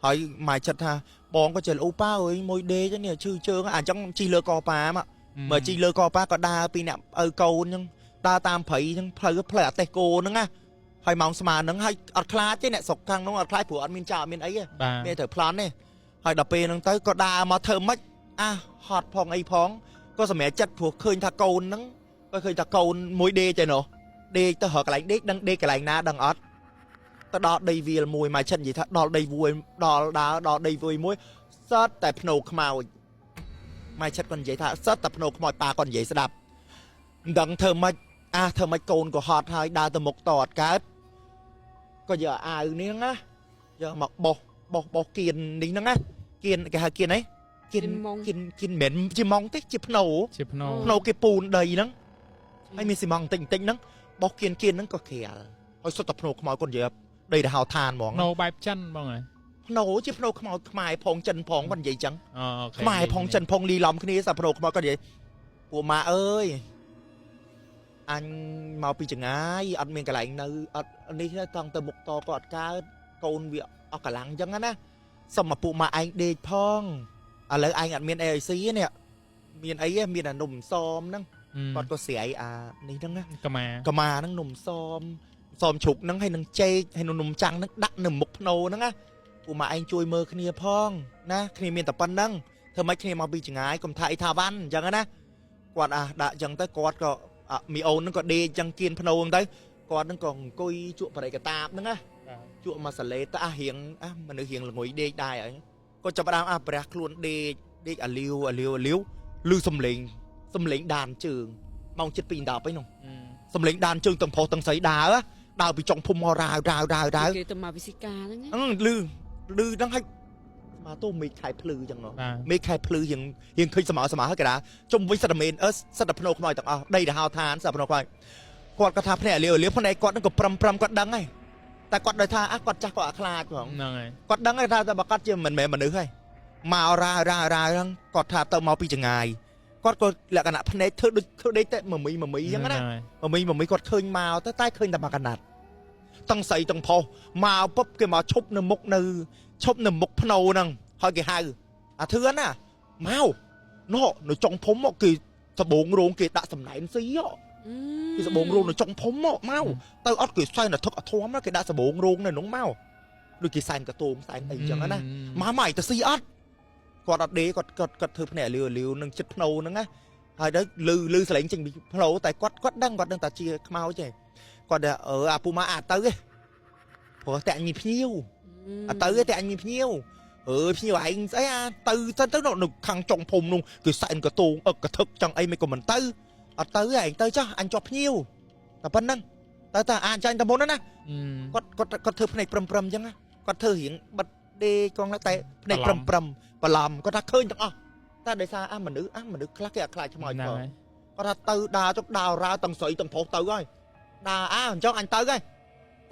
ហើយម៉ែចិត្តថាបងក៏ចេះអូប៉ាអើយមួយដេកនេះឈឺជើងអាអញ្ចឹងជីលើកប៉ាមកមើលជីលើកប៉ាក៏ដើរពីអ្នកឪកូនអញ្ចឹងដើរតាមព្រៃអញ្ចឹងផ្លូវផ្លូវអាតេះគោហ្នឹងណាហើយម៉ោងស្មើហ្នឹងហើយអត់ខ្លាចទេអ្នកស្រុកខាងនោះអត់ខ្លាចព្រោះអត់មានចោលអត់មានអីទេ បាទ មានត្រូវប្លន់ទេហើយដល់ពេលហ្នឹងទៅក៏ដើរមកធ្វើម៉េចអាហត់ផងអីផងក៏សម្រាប់ចិត្តព្រោះឃើញថាកូនហ្នឹងក៏ឃើញថាកូនមួយដេកទេនោះដេកទៅរកកន្លែងដេកដឹងដេកកន្លែងណាដឹងអត់ទៅដល់ដីវាលមួយមកចិត្តនិយាយថាដល់ដីវាលដល់ដើរដល់ដីវាលមួយសតតែភ្នោខ្មោចមកចិត្តគាត់និយាយថាសតតែភ្នោខ្មោចប៉ាគាត់និយាយស្ដាប់មិនដឹងធ្វើម៉េចអាធ្វើម៉េចកូនក៏ហត់ហើយដើរទៅមុខតអត់កើតក៏យកអាវនេះហ្នឹងណាយកមកបោះ បោះបោះគៀននេះហ្នឹងណាគៀនគេហៅគៀនអីគៀនគៀនគៀនមិនមែនជាម៉ងទេជាភ្នោ ជាភ្នោ ភ្នោគេពូនដីហ្នឹងហើយមានស៊ីម៉ងបន្តិចបន្តិចហ្នឹងបោះគៀនគៀនហ្នឹងក៏ក្រាលហើយសុទ្ធតែភ្នោខ្មោចគាត់និយាយដីរហោឋានហ្មង ភ្នោបែបចិនបងហ៎ ភ្នោជាភ្នោខ្មោចខ្មែរផងចិនផងគាត់និយាយចឹង អូ okay ខ្មែរផងចិនផងលីឡំគ្នាសាភ្នោខ្មោចគាត់និយាយពួកម៉ាអើយអញមកពីចងាយអត់មានកន្លែងនៅអត់នេះទេតង់ទៅមុខតក៏អត់កើតកូនវាអស់កម្លាំងចឹងណាសុំមកពួកម៉ាឯងដេកផងឥឡូវឯងអត់មានអីឲ្យស៊ីទេនេះមានអីទេមានអានំសមហ្នឹងគាត់ក៏ស្រាយអានេះហ្នឹងណា កម្មា កម្មាហ្នឹងនំសមសមជ្រូកហ្នឹងហើយនឹងចេកហើយនឹងនំចាំងហ្នឹងដាក់នៅមុខភ្នោហ្នឹងណាពួកម៉ាឯងជួយមើលគ្នាផងណាគ្នាមានតែប៉ុណ្្នឹងធ្វើម៉េចគ្នាមកពីចងាយកុំថាអីថាវ៉ាន់អញ្ចឹងណាគាត់អាដាក់អញ្ចឹងទៅគាត់ក៏អាមីអូនហ្នឹងក៏ដេកអញ្ចឹងគៀនភ្នោហ្នឹងទៅគាត់ហ្នឹងក៏អង្គុយជក់បរិកតាបហ្នឹងណាជក់មកសាឡេតទៅអារៀងអាមនុស្សរៀងល្ងុយដេកដែរហើយគាត់ចាប់ផ្ដើមអាប្រះខ្លួនដេកដេកអាលាវអាលាវអាលាវឮសំឡេងសំឡេងដានជើងម៉ោង7:10ឯនោះ សំលេងដានជើងទាំងប្រុសទាំងស្រីដើរណាដើរពីចុងភូមិមករាវរាវរាវរាវ គេទៅមកវិសិកាហ្នឹងណា អឺលឺលឺហ្នឹងឲ្យស្មាតូមេឃខែភ្លឺចឹងហ៎ បាទ មេឃខែភ្លឺរៀងរៀងឃើញស្មៅស្មៅហើយកដាជុំវិញសិតតែមេនអឺសិតតែភ្នោខ្មោចទាំងអស់ដីរហោឋានសិតតែភ្នោខ្មោចគាត់ក៏ថាភ្នែកលាវលាវភ្នែកគាត់ហ្នឹងក៏ប្រឹមប្រឹមគាត់ដឹងហើយតែគាត់ដោយថាអាគាត់ចាស់គាត់អត់ខ្លាចហ្មង ហ្នឹងហើយ គាត់ដឹងហើយថាតែបើគាត់ជាមិនមែនមនុស្សហើយមករ៉ារ៉ារ៉ាហ្នឹងគាត់ថាទៅមកពីចងាយគាត់ក៏លក្ខណៈភ្នែកធ្វើដូចធ្វើដេកតែមមីមមីអញ្ចឹងណា មមីមមីគាត់ឃើញមកទៅតែឃើញតែមកកណាត់តឹងស្រីតឹងផុសមកពុបគេមកឈប់នៅមុខនៅឈប់នៅមុខភ្នោហ្នឹងហើយគេហៅអាធឿនណាមកណោនៅចុងភូមិមកគេសបងរោងគេដាក់សំណែនស៊ីហ៎គេសបងរោងនៅចុងភូមិមកមកទៅអត់គេសែនអាធឹកអាធំណាគេដាក់សបងរោងនៅនោះមកដូចគេសែនកតោងសែនអីចឹងណាមកមកឯងទៅស៊ីអត់គាត់អត់ដេគាត់គាត់គាត់ធ្វើភ្នែកលាវលាវនឹងចិត្តភ្នោហ្នឹងណា ហើយទៅលឺលឺសលេងចេញពីផ្លូវតែគាត់គាត់ដឹងគាត់ដឹងតែជាខ្មោចទេគាត់ថាអឺអាពូម៉ាអាទៅទេព្រោះតែអញមានភ្ញៀវអាទៅទេតែអញមានភ្ញៀវអើយភ្ញៀវឯងស្អីអាទៅទៅទៅនៅខាងចុងភូមិនោះគឺសែនកតោងអឹកកធឹកចង់អីមិនក៏មិនទៅអត់ទៅទេឯងទៅចោះអញជាប់ភ្ញៀវតែប៉ុណ្្នឹងទៅតើអាចចាញ់តែមុនណាគាត់គាត់គាត់ធ្វើភ្នែកប្រឹមប្រឹមអញ្ចឹងណាគាត់ធ្វើរៀងបិទដេកងតែភ្នែកប្រឹមប្រឹមបន្លំគាត់ថាឃើញទាំងអស់តែដោយសារអាមនុស្សអាមនុស្សខ្លះគេអត់ខ្លាចខ្មោច ហ្នឹង ផង ហើយ គាត់ថាទៅដើរចុកដើររ៉ាទាំងស្រីទាំងប្រុសទៅហើយដើរអាអញ្ចឹងអញទៅហើយ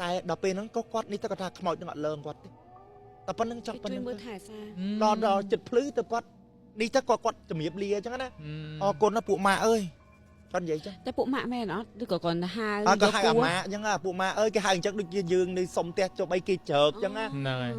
តែដល់ពេលហ្នឹងក៏គាត់នេះទៅគាត់ថាខ្មោចនឹងអត់លើងគាត់ទេតែប៉ុណ្្នឹងចង់ប៉ុណ្្ ជួយ នឹង មើលថែសា ដល់ដល់ចិត្តភ្លឺទៅគាត់នេះទៅគាត់គាត់ជំរាបលាអញ្ចឹងណាអរគុណណាពួកម៉ាអើយគាត់និយាយចឹង តែពួកម៉ាក់មែនអត់ឬក៏គាត់ទៅហៅ អើក៏ហៅអាម៉ាអញ្ចឹងពួកម៉ាអើយគេហៅអញ្ចឹងដូចជាយើងនៅសុំផ្ទះជប់អីគេជ្រើកអញ្ចឹងណា ហ្នឹងហើយ